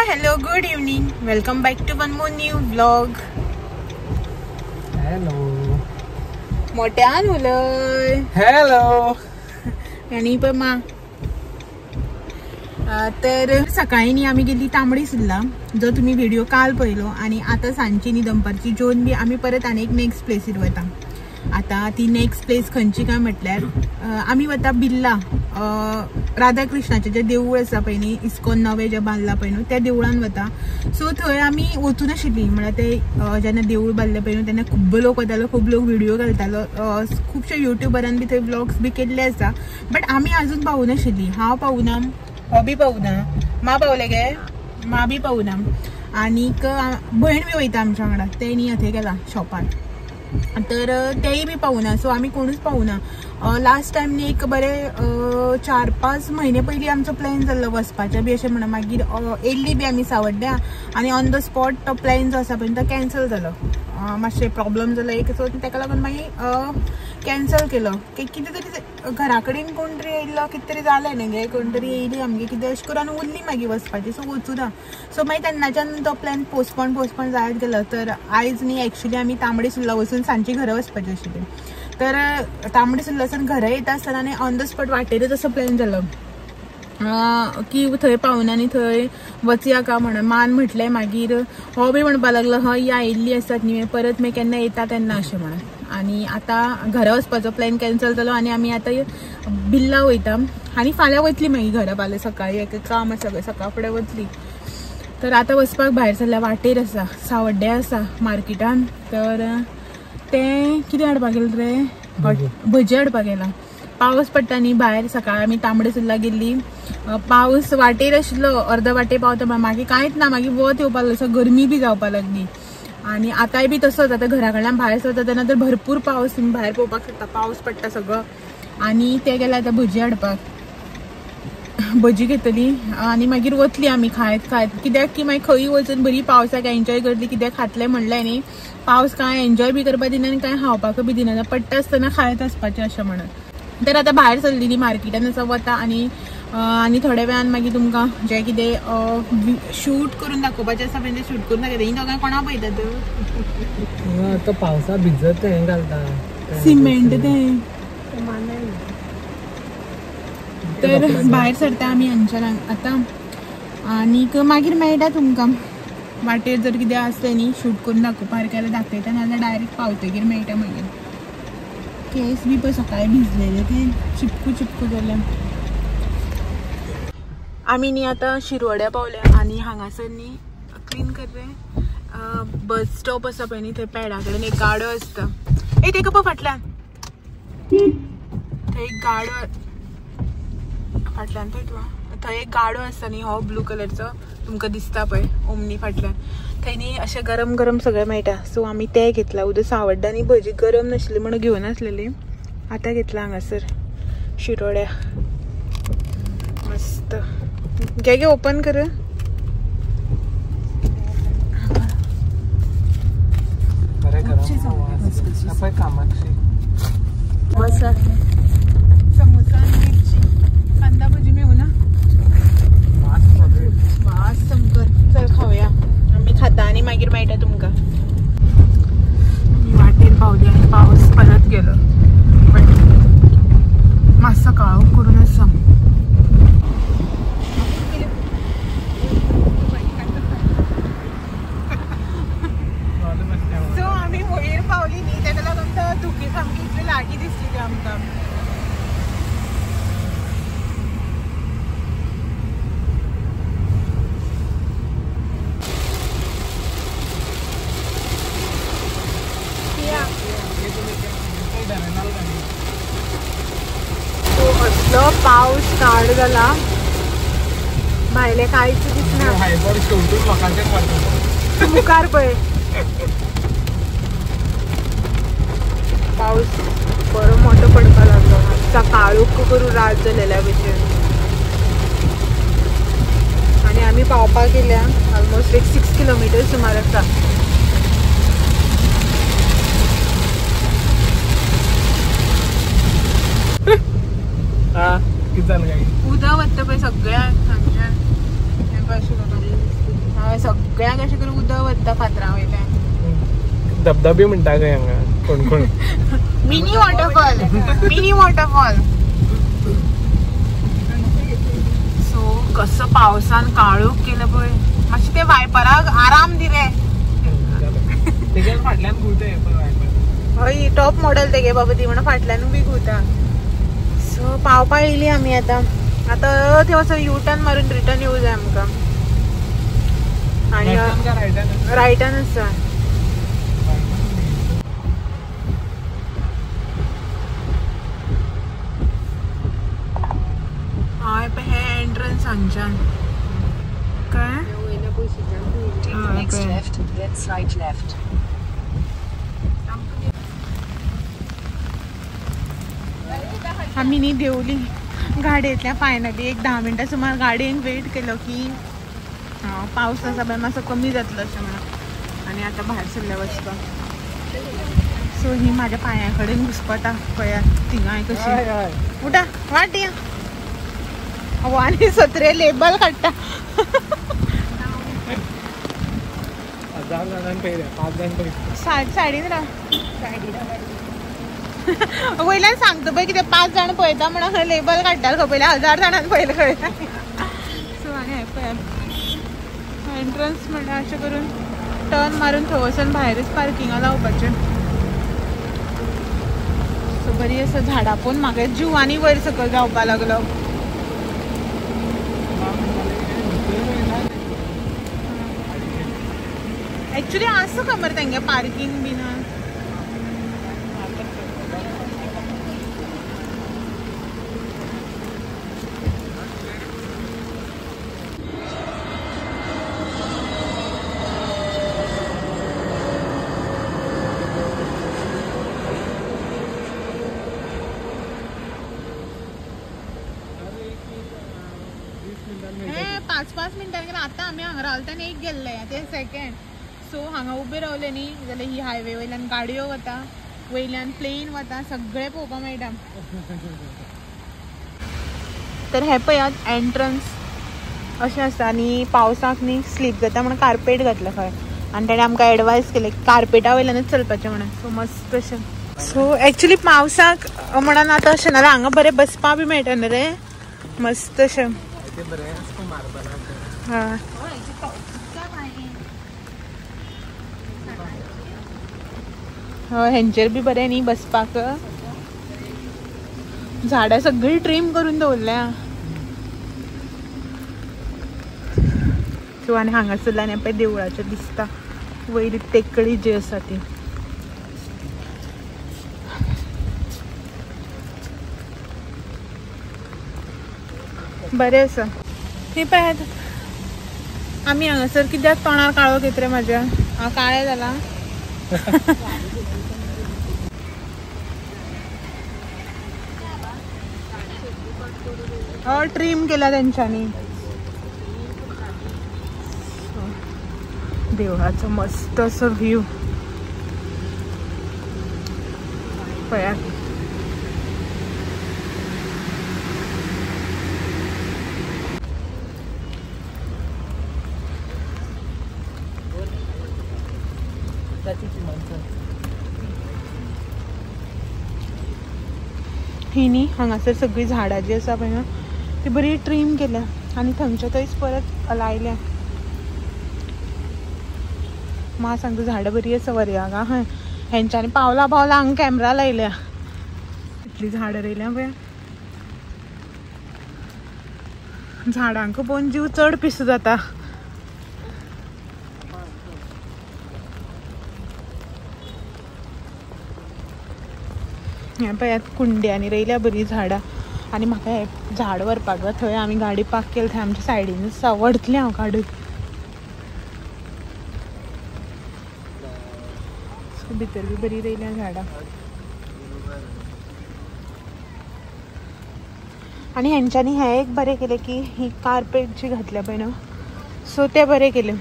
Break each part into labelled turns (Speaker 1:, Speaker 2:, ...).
Speaker 1: Hi, hello, good evening. Welcome back to one more new vlog.
Speaker 2: Hello.
Speaker 1: मोठ्यान उलय.
Speaker 2: Hello.
Speaker 1: आणि पण मा तर सकाळी न्ही आमी गेली तांबडी सुर्ला, जो तुमी व्हिडिओ काल पळयलो आनी आतां सांजची न्ही दनपारची जेवन बी आमी परत आनी एक नेक्स्ट प्लेसीर वता. आतां ती नेक्स्ट प्लेस खंयची काय म्हटल्यार आमी वता बिर्ला राधा कृष्णाचें जें देवूळ आसा पळय न्ही, इस्कॉन नवें जें बांदलां पळय न्हू त्या देवळान वता. सो थंय आमी वचूं नाशिल्लीं, म्हळ्यार ते जेन्ना देवूळ बांदलें पळय न्हू तेन्ना खूब लोक वतालो, खूब लोक व्हिडिओ घालतालो, खुबशे युट्युबरान बी थंय व्लॉग्स बी केल्ले आसा. बट आमी आजून पावूं नाशिल्लीं. हांव पावूना, हो बी पावूना, मा पावलें गे, मा बी पावूना, आनीक भयण बी वयता आमच्या वांगडा, तें न्ही थंय गेलां शॉपार, तर तेय बी पावूना. सो आमी कोणूच पावूना. लास्ट टायम न्ही एक बरें 4-5 म्हयने पयलीं आमचो प्लॅन जाल्लो वचपाचें बी अशें म्हणून, मागीर येयल्ली बी आमी सावड्ड्या आनी ऑन the spot तो प्लॅन जो आसा पळय तो कॅन्सल जालो. मातशें प्रॉब्लम जालो एक, सो तेका लागून मागीर कॅन्सल केलो. कितें तरी घरा कडेन कोण तरी येयल्लो, कितें तरी जालें न्ही गे, कोण तरी येयली आमगे कितें अशें करून उरली मागीर वचपाची. सो वचूना. सो मागीर तेन्नाच्यान तो प्लॅन पोस्टपोन जायत गेलो. तर आयज न्ही एक्चुली आमी तांबडी सुर्ला वचून सांजची घरा वचपाची आशिल्ली. तर तांबडी सुर्लासान घरा येता आसतना आनी ऑन the spot वाटेरच असो प्लॅन जालो की थंय पावना आनी थंय वचया का म्हणून. मान म्हटलें, मागीर हो बी म्हणपाक लागलो हय या आयिल्ली आसात न्ही, परत मागीर केन्ना येता तेन्ना अशें म्हणून. आनी आतां घरा वचपाचो प्लॅन कॅन्सल जालो आनी आमी आतां बिर्ला वयता आनी फाल्यां वतली मागीर घरा. फाल्यां सकाळीं एक काम आसा, सकाळ फुडें वतली. तर आतां वचपाक भायर सरल्या, वाटेर आसा, सावड्ड्या आसा मार्केटान. तर तें कितें हाडपाक गेलें रे, भजी हाडपाक गेलां. पावस पडटा न्ही भायर, सकाळी आमी तांबडे सुर्ला गेल्ली, पावस वाटेर आशिल्लो, अर्द वाटे पावता मागीर कांयच ना, मागीर वत येवपाक लागलो, गरमी बी जावपाक लागली. आनी आतांय बी तसोच, आतां घरा कडल्यान भायर सरता तेन्ना तर भरपूर पावस, तुमी भायर पळोवपाक शकता, पावस पडटा सगळो. आनी ते गेले आतां भजी हाडपाक, भजी घेतली आनी मागीर वतली आमी खायत खायत. कित्याक की मागीर खंय वचून बरी पावसाक एन्जॉय करतली, कित्याक खातलें म्हणलें न्ही, पावस कांय एन्जॉय बी करपाक दिना आनी कांय खावपाक बी दिना, पडटा आसतना खायत वचपाचें अशें म्हणून. तर आतां भायर सरलेली मार्केटान असो वता आनी आनी थोड्या वेळान मागीर तुमकां जें कितें शूट करून दाखोवपाचें आसा पळय तें शूट करून दाखयता. ही दोगां कोणा पळयतात,
Speaker 2: आतां पावसा भिजत हें घालता
Speaker 1: सिमेंट तें. तर भायर सरता आमी हांगच्यान आतां आनीक मागीर मेळटा तुमकां वाटेर जर कितें आसलें न्ही शूट करून दाखोवपा सारकें जाल्यार दाखयता, नाजाल्यार डायरेक्ट पावतकीर मेळटा. मागीर केस बी पळय सकाळीं भिजलेले ते चिपकू चिपकू जाले. आमी न्ही आतां शिरवड्या पावल्या आनी हांगासर न्ही क्लीन कर रे बस स्टॉप आसा पळय न्ही, थंय पेडा कडेन एक गाडो आसता. ए तेका पळय फाटल्यान, थंय एक गाडो फाटल्यान पळय तुका, थंय एक गाडो आसता न्ही, हो ब्लू कलरचो तुमकां दिसता पळय ओमनी फाटल्यान, थंय न्ही अशें गरम गरम सगळें मेळटा. सो आमी तें घेतलां. उदक सावड्डा न्ही भजी गरम नाशिल्ली म्हणून घेवनासलेली, आतां घेतलां हांगासर शिरोड्या. मस्त घे घे ओपन कर. समोसा मिरची कांदा भजी मेळू ना, वास समकर. चल खावया आमी, खाता आनी मागीर मेळटा तुमकां. आमी वाटेर पावली आनी पावस परत गेलो, बट मातसो काळोख करून आसा. सो आमी वयर पावली न्ही तेका लागून तो धुकी सामकी इतली लागीं दिसली ती आमकां. असलो पावस स्टार्ट जाला, भायले कांयच दिसना. मुखार पळय पावस बरो मोठो पडपाक लागलो, काळोख करून रात जालेल्या भशेन. आनी आमी पावपाक गेल्या ऑलमोस्ट एक 6 किलोमिटर सुमार आसा.
Speaker 2: कितें जालें काय,
Speaker 1: उदक वता पळय सगळ्या हांगच्यान. सगळ्यांक अशें करून उदक वता फातरां वयल्यान.
Speaker 2: धबधबे म्हणटा खंय हांगा कोण कोण.
Speaker 1: Mini waterfall, mini waterfall. So कसं पावसान काळोख केलं पळय, मातशें ते वायपराक आराम दी रे.
Speaker 2: फाटल्यान घुंवता वायपर.
Speaker 1: हय टॉप मॉडल तेगे बाबा ती म्हणून फाटल्यान बी घुंवता. सो पावपा येयली आमी आतां. आतां थंय वचून यू टर्न मारून रिटर्न येवं जाय आमकां. आनी रायटान आसा. हय पळय हें एंट्रन्स हांगच्यान काय.
Speaker 3: Next left, then slight left.
Speaker 1: आमी न्ही देंवली गाडयेंतल्यान फायनली. एक 10 मिनटां सुमार गाडयेन वेट केलो की पावस आसा पळय मातसो कमी जातलो अशें म्हणून. आनी आतां भायर सरले वचपाक. सो ही म्हाज्या पांया कडेन घुसपता पळयात थिंगाय कशी. उठा वाट या. आनी सत्रे लेबल काडटा. सायडीन राव. वयल्यान सांगता पळय कितें 5 जाण पळयता म्हणून लेबल काडटा खंय पयल्या 1000 जाणांक पयलें कळटा. सो आनी हें पळय एंट्रन्स म्हणल्यार अशें करून टर्न मारून थंय वचून भायरच पार्किंगा लावपाचें. सो बरी आसा झाडां पळोवन म्हाका जीव आनी वयर सकयल जावपा लागलो. एक्चुअली आसा खबर तेंगे पार्किंग बीन. पांच पांच मिनटांनी आतां आमी हांगा रावले तेन्ना एक गेल्ले ते सेकेंड. सो हांगा उबे रावले न्ही जाल्यार ही हायवे वयल्यान गाडयो वता, वयल्यान प्लेन वता, सगळें पळोवपाक मेळटा. तर हें पळयात एंट्रन्स अशें आसा. आनी पावसाक न्ही स्लीप जाता म्हणून कार्पेट घातलें खंय. आनी तेणें आमकां एडवायस केलें कार्पेटा वयल्यानूच चलपाचें म्हणून. सो मस्त अशें. सो एक्चुली पावसाक म्हणून आतां अशें नाल्यार हांगा बरें बसपाक बी मेळटा न्ही रे मस्त अशें. हां हय हेंचेर बी बरें न्ही बसपाक. झाडां सगळीं ट्रीम करून दवरल्या. सो आनी हांगासरल्यान हें पळय देवळाचें दिसता वयली तेकडी जी आसा ती. बरें आसा. ही पळयात आमी हांगासर कित्याक तोंडार काळो घेत रे म्हाज्या. हांव काळें जालां. हय ट्रीम केला तेंच्यांनी. देवळाचो मस्त असो व्ह्यू पळयात. ही न्ही हांगासर सगळीं झाडां जी आसा पळय न्हू ती बरी ट्रीम केल्या आनी थंयच्या थंयच परत लायल्या. म्हाका सांगता झाडां बरी आसा वरयाक. हय हेंच्यांनी पावला पावला हांगा कॅमरा लायल्या. इतलीं झाडां रोयल्या पळय. झाडांक पळोवन जीव चड पिसो जाता. हें पळयात कुंड्यांनी रोयल्या बरीं झाडां. आनी म्हाका हें झाड व्हरपाक जाय. थंय आमी गाडी पार्क केली थंय आमच्या सायडीनूच व्हरतलें हांव काडून. सो भितर बी बरी रोयल्या झाडां. आनी हेंच्यांनी हें एक बरें केलें की ही कार्पेट जी घातल्या पळय न्हू सो तें बरें केलें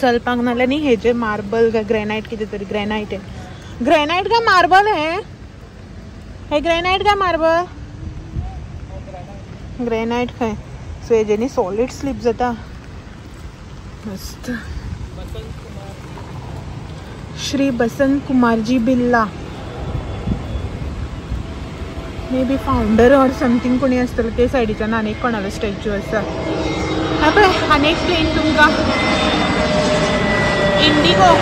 Speaker 1: चलपाक. नाल्यार न्ही हेजेर मार्बल काय ग्रेनायट कितें तरी ग्रेनायट हें ग्रेनायट काय मार्बल हें हे ग्रेनायट काय मार्बल ग्रेनायट खंय. सो हेजेनी सॉलीड स्लीप जाता. मस्त. Shri Basant Kumarji Birla maybe founder or something कोणी आसतलो ते सायडीच्यान आनी एक कोणालो स्टॅच्यू आसा. हा पळय आनी एक प्लेन तुमकां इंडिगो.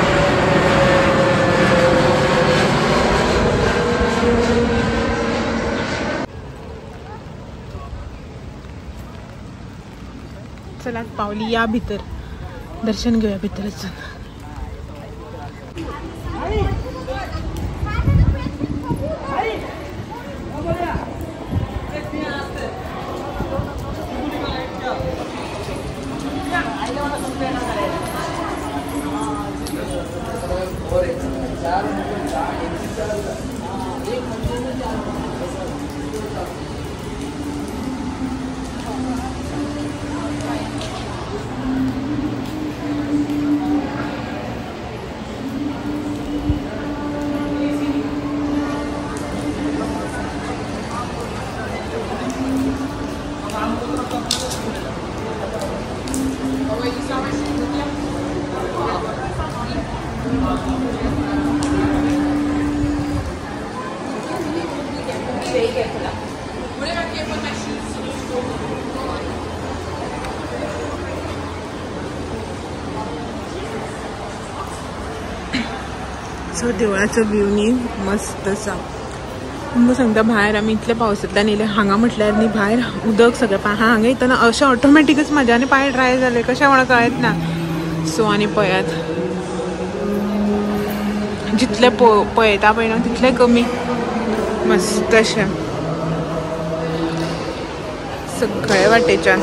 Speaker 1: चला पावली या भितर दर्शन घेऊया भितरच. सो देवळाचो व्यू न्ही मस्त आसा. तुमकां सांगता भायर आमी इतल्या पावसांतल्यान येयले हांगा म्हटल्यार न्ही भायर उदक सगळें हांगा येतना अशें ऑटोमॅटिकच म्हाज्या आनी पांय ड्राय जाले कशें म्हणून कळत ना. सो आनी पळयात जितलें पळयता पळय न्हू तितलें कमी. मस्त अशें सगळे वाटेच्यान.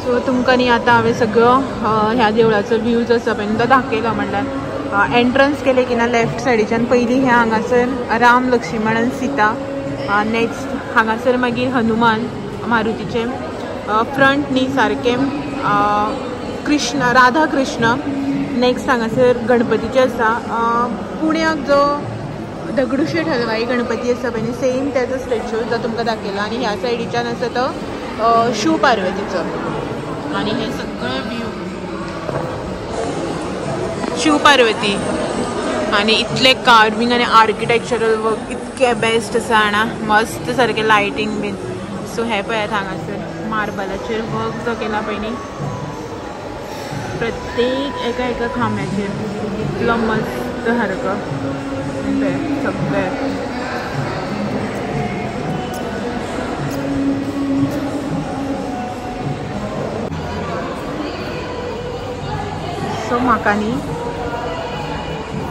Speaker 1: सो तुमकां न्ही आतां हांवें सगळो ह्या देवळाचो व्यू जो आसा पळय तो दाखयलो. म्हणल्यार एंट्रन्स केले की ना लेफ्ट सायडीच्यान पयलीं हें हांगासर राम लक्ष्मण आनी सीता, नेक्स्ट हांगासर मागीर हनुमान मारुतीचे, फ्रंट न्ही सारकें कृष्ण राधा कृष्ण, नेक्स्ट हांगासर गणपतीचे आसा. पुण्याक जो दगडूशेठ हलवाई गणपती आसा पळय सेम तेजो स्टॅच्यू जो तुमकां दाखयला. आनी ह्या सायडीच्यान आसा तो शिव पार्वतीचो. आणि हे सगळं व्यू शिव पार्वती आणि इतले कार्विंग आणि आर्किटेक्चरल वर्क इतके बेस्ट आसा जाणा, मस्त सारकें लायटींग बीन. सो हे पळयात हांगासर मार्बलाचेर वर्क जो केला पळय न्ही प्रत्येक एका एका खांब्याचेर इतलो मस्त सारको सगळें. सो म्हाका न्ही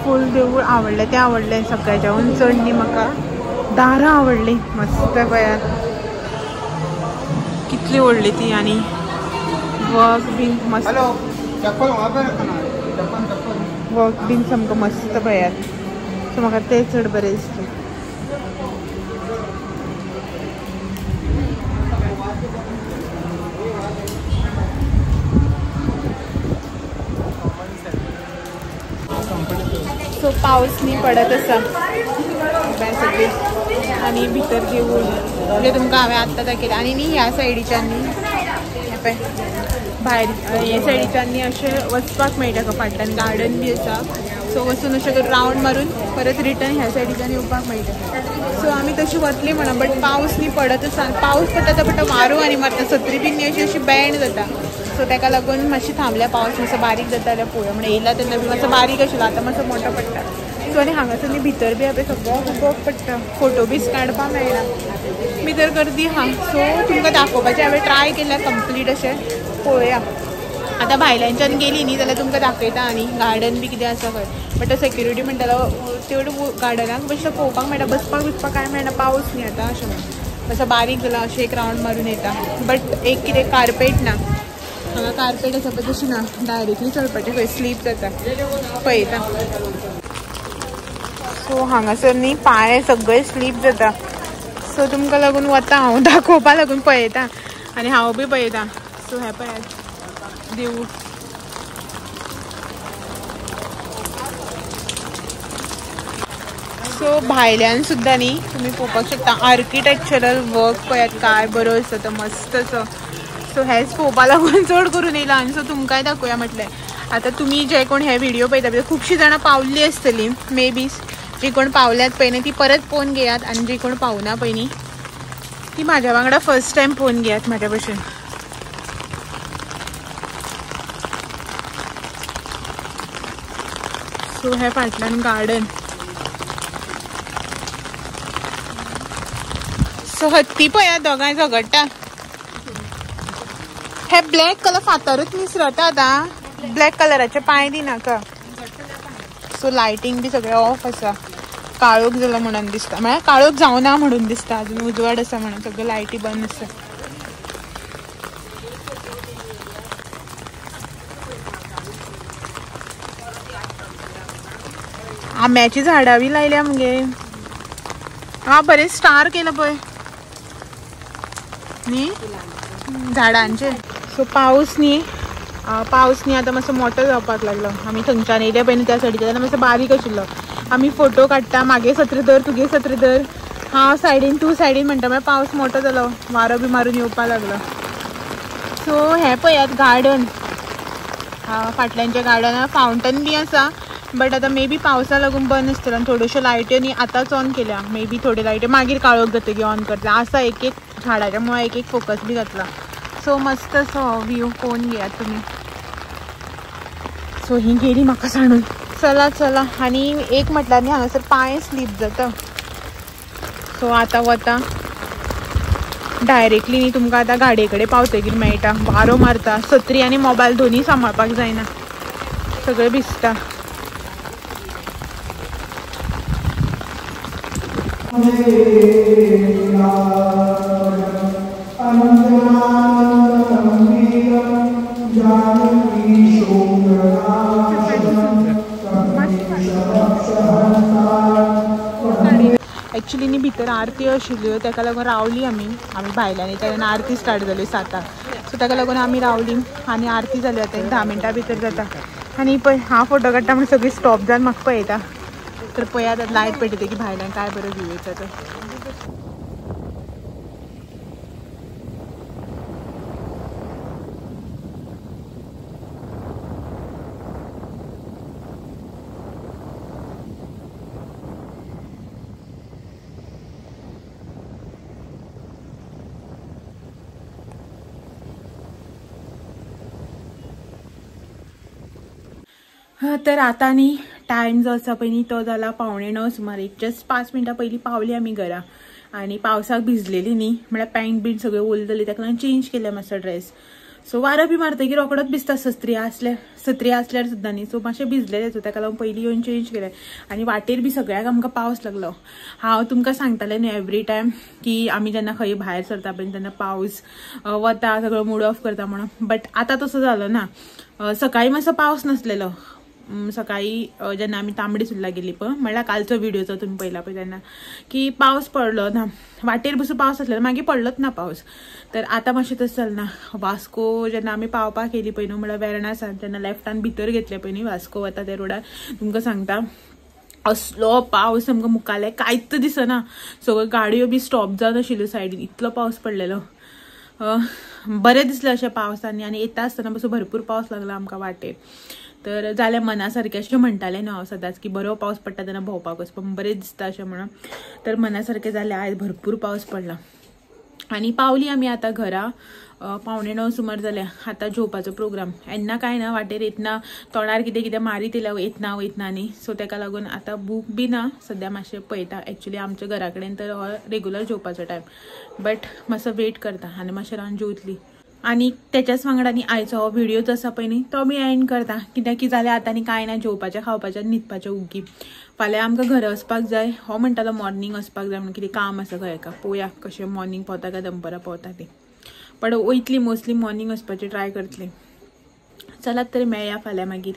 Speaker 1: फूल देवूळ आवडलें तें आवडलें सगळ्याच्याहून चड न्ही म्हाका दारां आवडली मस्त पळयात कितली व्हडली ती आनी वर्क बीन मस्त वर्क बीन सामको मस्त पळयात. सो म्हाका तें चड बरें दिसता. सो पावस न्ही पडत आसा सगळी आनी भितर देवूळ म्हणजे तुमकां हांवें आत्तां दाखयलें. आनी न्ही ह्या सायडीच्यान न्ही हें पळय भायर हे सायडीच्यान न्ही अशें वचपाक मेळटा फाटल्यान गार्डन बी आसा. सो वचून अशें करून रावंड मारून परत रिटर्न ह्या सायडीच्यान येवपाक मेळटा. सो आमी तशी वतली म्हणा बट पावस न्ही पडत आसा. पावस पडटा तो पडटा वारो आनी मारता सत्री बीन न्ही अशी अशी बँड जाता. सो ताका लागून मातशी थांबल्या पावस मातसो बारीक जाता जाल्यार पळोवया म्हणून येयला तेन्ना बी मातसो बारीक आशिल्लो आतां मातसो मोटो पडटा. सो आनी हांगासर न्ही भितर बी हांवें सगळो खूब पडटा फोटो बीस काडपाक मेळना भितर गर्दी आहा. सो तुमकां दाखोवपाचें हांवें ट्राय केल्या कंप्लीट अशें पळोवया. आतां भायल्यांच्यान गेली न्ही जाल्यार तुमकां दाखयता आनी गार्डन बी कितें आसा खंय बट सेक्युरिटी म्हणटालो तेवढं गार्डनाक बेश्टें पळोवपाक मेळटा बसपाक बिसपाक कांय मेळना पावस न्ही आतां अशें म्हणून मातसो बारीक जाला अशें एक रावंड मारून येता. बट एक कितें कार्पेट ना हांगा कार्पेट आसा पळय तशें ना डायरेक्टली चलपाचें खंय स्लीप जाता पळयता. सो हांगासर न्ही पांय सगळे स्लीप जाता. सो तुमकां लागून वता हांव दाखोवपा लागून पळयता आनी हांव बी पळयता. सो हें पळयात देवूळ. सो भायल्यान सुद्दां न्ही तुमी पळोवपाक शकता आर्किटेक्चरल वर्क पळयात काय बरो आसा तो मस्त असो. सो हेच पळोवपा लागून चड करून येयला आनी सो तुमकांय दाखोवया म्हटलें. आतां तुमी जे कोण हे व्हिडिओ पळयता पळय खुबशीं जाणां पावल्ली आसतली मे बी जी कोण पावल्यात पळय न्ही ती परत पळोवन घेयात आनी जी कोण पावना पळय न्ही ती म्हाज्या वांगडा फर्स्ट टायम पळोवन घेयात म्हाज्या भशेन. सो हे फाटल्यान गार्डन. सो हत्ती पळयात दोगांय झगडटा. हे ब्लॅक कलर फातरूच निसरता आतां ब्लॅक कलराचे पांय दिनाका. सो लायटींग बी सगळें ऑफ आसा काळोख जालो म्हणून दिसता म्हळ्यार काळोख जावना म्हणून दिसता अजून उजवाड आसा म्हणून सगळ्यो लायटी बंद आसा. आंब्याची झाडां बी लायल्या मगे. हा बरें स्टार केला पळय न्ही झाडांचे. सो पावस न्ही पावस न्ही आतां मातसो मोटो जावपाक लागलो. आमी थंयच्यान येयले पळय न्ही त्या सायडीच्यान तेन्ना मातसो बारीक आशिल्लो. आमी फोटो काडटा मागे सत्री धर तुगे सत्री धर हांव सायडीन तूं सायडीन म्हणटा मागीर पावस मोटो जालो वारो बी मारून येवपाक लागलो. सो हें पळयात गार्डन फाटल्यानचें गार्डन फावंटन बी आसा बट आतां मे बी पावसा लागून बंद आसतलो आनी थोड्योश्यो लायट्यो न्ही आतांच ऑन केल्या मे बी थोड्यो लायट्यो मागीर काळोख जातकीर ऑन करतले. आसा एक एक झाडाच्या मुळां एक एक फोकस बी घातला. सो मस्त असो व्यू पळोवन घेयात तुमी. सो ही गेली म्हाका सांडून. चला चला आनी एक म्हटल्यार न्ही हांगासर पांय स्लीप जाता. सो आतां वता डायरेक्टली न्ही तुमकां आतां गाडये कडेन पावतकीर मेळटा. वारो मारता सत्री आनी मोबायल दोनूय सांबाळपाक जायना सगळें भिजता. एक्चुअली न्ही भितर आरती आशिल्ल्यो ताका लागून रावली आमी. आमी भायल्यान येता तेन्ना आरती स्टार्ट जाली 7 सो ताका लागून आमी रावली आनी आरती जाली आतां एक 10 मिनटां भितर जाता. आनी पळय हांव फोटो काडटा म्हण सगळी स्टॉप जावन म्हाका पळयता. तर पळयात आतां लायट पेटयता की भायल्यान काय बरो व्यू येता तो. तर आतां न्ही टायम जो आसा पळय न्ही तो जाला 8:45 सुमार, एक जस्ट 5 मिनटां पयलीं पावली आमी घरा. आनी पावसाक भिजलेली न्ही म्हळ्यार पॅन्ट बीन सगळें ओल जाली, ताका लागून चेंज केलें मातसो ड्रेस. सो वारो बी मारतकीर रोकडोच भिजता सत्री आसल्यार सुद्दां न्ही. सो मातशें भिजलेलें, सो ताका लागून पयलीं येवन चेंज केलें. आनी वाटेर बी सगळ्याक आमकां पावस लागलो. हांव तुमकां सांगतालें न्हू एवरी टायम की आमी जेन्ना खंय भायर सरता पळय तेन्ना पावस वता सगळो मूड ऑफ करता म्हणून, बट आतां तसो जालो ना. सकाळीं मातसो पावस नासलेलो. सकाळी जेन्ना आमी तांबडी सुर्ला गेली पळय, म्हणल्यार कालचो व्हिडिओ जो तुमी पळयला पळय तेन्ना की पावस पडलो ना, वाटेर बसून पावस आसलेलो, मागीर पडलोच ना पावस. तर आतां मातशें तशें जालें ना. वास्को जेन्ना आमी पावपाक येयली पळय न्हू, म्हणल्यार वेर्णा सान तेन्ना लेफ्टान भितर घेतलें पळय न्ही वास्को वता त्या रोडार, तुमकां सांगता असलो पावस आमकां मुखाल्ले कांयच दिसना, सगळ्यो गाडयो बी स्टॉप जावन आशिल्ल्यो सायडीन, इतलो पावस पडलेलो. बरें दिसलें अशें पावसांनी. आनी येता आसतना पसून भरपूर पावस लागला आमकां वाटेर. तर जालें मना सारकें अशें म्हणटालें न्हू हांव सदांच की बरो पावस पडटा तेन्ना भोंवपाक वचपाक बरें दिसता अशें म्हणून. तर मना सारकें जालें, आयज भरपूर पावस पडला. आनी पावली आमी आतां घरा, 8:45 सुमार जालें. आतां जेवपाचो प्रोग्राम. येन्ना कांय ना, वाटेर येतना तोंडार कितें कितें मारीत येयल्या येतना वयतना न्ही, सो ताका लागून आतां भूक बी ना सद्या, मातशें पळयता. एक्चुली आमच्या घरा कडेन तर हो रेगुलर जेवपाचो टायम, बट मातसो वेट करता आनी मातशें रावन जेवतली. आनी त्याच्याच वांगडा न्ही आयचो हो व्हिडिओ जो आसा पळय न्ही तो मी एंड करता, कित्याक की जाल्यार आतां न्ही कांय ना, जेवपाचें खावपाचें आनी न्हिदपाचें उग्गी. फाल्यां आमकां घरा वचपाक जाय, हो म्हणटालो मॉर्निंग वचपाक जाय म्हणून, कितें काम आसा खंय एका, पळोवया कशें मॉर्निंग पावता काय दनपरां पावता ती, पण वयतली मोस्टली मॉर्निंग वचपाची ट्राय करतली. चलात तर मेळया फाल्यां मागीर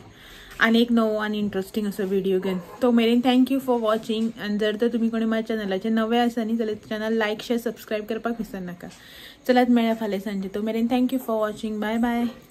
Speaker 1: आनी एक नवो आनी इंट्रस्टींग असो व्हिडिओ घेवन. तो मेरेन thank you for watching. आनी जर तर तुमी कोणी म्हाज्या चॅनलाचेर नवे आसा न्ही जाल्यार चॅनल लायक शेअर सबस्क्रायब करपाक विसरनाका. चलात मेळया फाल्यां सांजे, तो मेरेन thank you for watching, bye bye.